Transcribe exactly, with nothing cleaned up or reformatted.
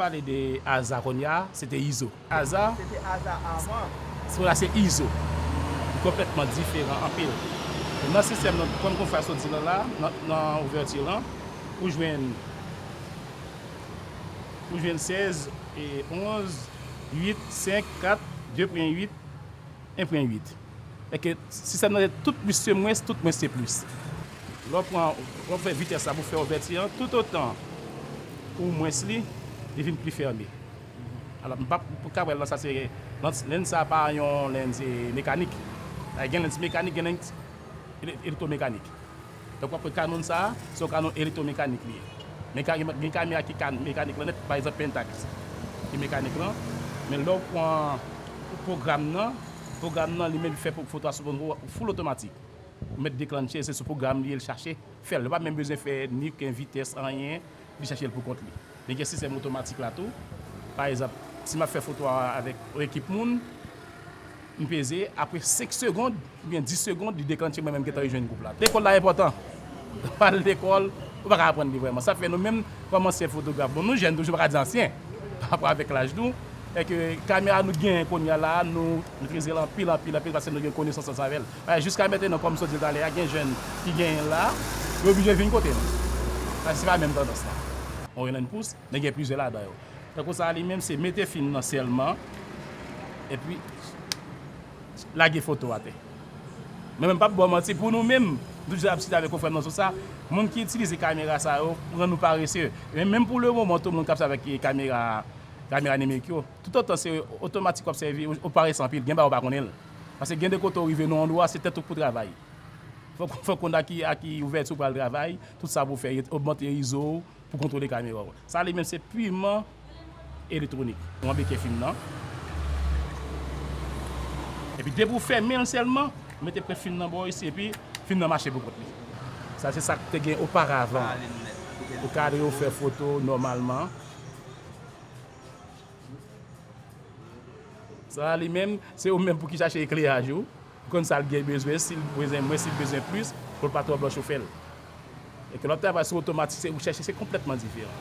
Pale de Aza kounye a, se te Izo. Aza, se te Aza avan. Kounye a se Izo. Li konplètman diferan anpil. Nan sistèm nan, kòm konfrè sot di lan la, nan, nan ouvèti lan, ou jwenn, ou jwenn sèz, e onz, uit, senk, kat, de pwen uit, en pwen uit. Èske sistèm nan se tout plis se mwens, tout mwens se plis. Lè w pran, lè w fè vitès la pou fè ouvèti an, toutotan ou mwens li, li vin pli fèmen. Alò, m p ap, pou ka wè l nan sa se, lens, lens sa pa yon lens, e, mekanik. Gen lens mekanik, gen lens ele-, elektwomekanik. Donk, w ap wè kanon sa a, se yon kanon elektwomekanik li ye. Men ka-, gen kamera ki ka mekanik lan nèt, pa egzanp, Pentax, ki mekanik lan. Men lè w pran pwogram nan, pwogram nan, li menm fè fo-, foto a sou full otomatik. Ou mèt deklanche, se sou pwogram li ye, l chache, fè l. Li pa menm bezwen fè ni okenn vitès, anyen, li chache l pou kont li. Men gen sistèm otomatik la tou. Pa egzanp, si m ap fè foto a avèk yon ekip moun, m peze, apre senk segonn, oubyen dis segonn, li deklanche, mwen menm gentan rejwenn gwoup la. Lekòl la enpòtan. Pa al lekòl, ou pa ka aprann li vrèman. Sa fè nou menm, kòm ansyen fotograf, bon, nou jèn toujou, pa ka di ansyen, pa rapò avèk laj nou, èske kamera nou genyen kounye a la, nou metrize l anpil, anpil, anpil, paske nou gen konesans ansanm avè l. Paske jiska mentnan, kòm m sot di l talè a, gen jèn ki genyen l la, yo oblije vin kote nou. Paske se pa menm tandans la. On Renan Pouce, men gen plizyè ladan yo. Tankou sa a li menm, se mete fim nan sèlman, epi lage foto atè. Men mwen p ap ba w manti, pou nou menm, m toujou ap site avèk yon frè m nan sou sa, moun ki itilize kamera sa yo, rann nou parese. Men menm pou le moman, tout moun k ap sèvi avèk kamera, kamera nimerik yo, toutotan se otomatik w ap sèvi, ou, ou parese anpil, gen bagay ou pa konnen l. Paske gen de kote ou rive nan yon dwa, se tèt ou k pou travay. Fòk, fòk konn a ki, a ki ouvèti ou pral travay, tout sa pou w fè, ogmante izo w, pou kontwole kamera w. Sa li menm se piman elektwonik. Ou anbeke fim nan. Epi depi w fèmen l sèlman, mete pwen fim nan bò isi, epi fim nan mache pou kont li. Sa se sa k te gen oparavan. Ou kadre, ou fè foto nòmalman. Sa a li menm, se ou menm pou ki chache ekleraj ou, pou konn sa l gen bezwen, si l bezwen mwens, si l bezwen plis, pou l pa twò blanch ou fè l. E ke lòt travay sou otomatik, se ou chèche, se konplètman diferan.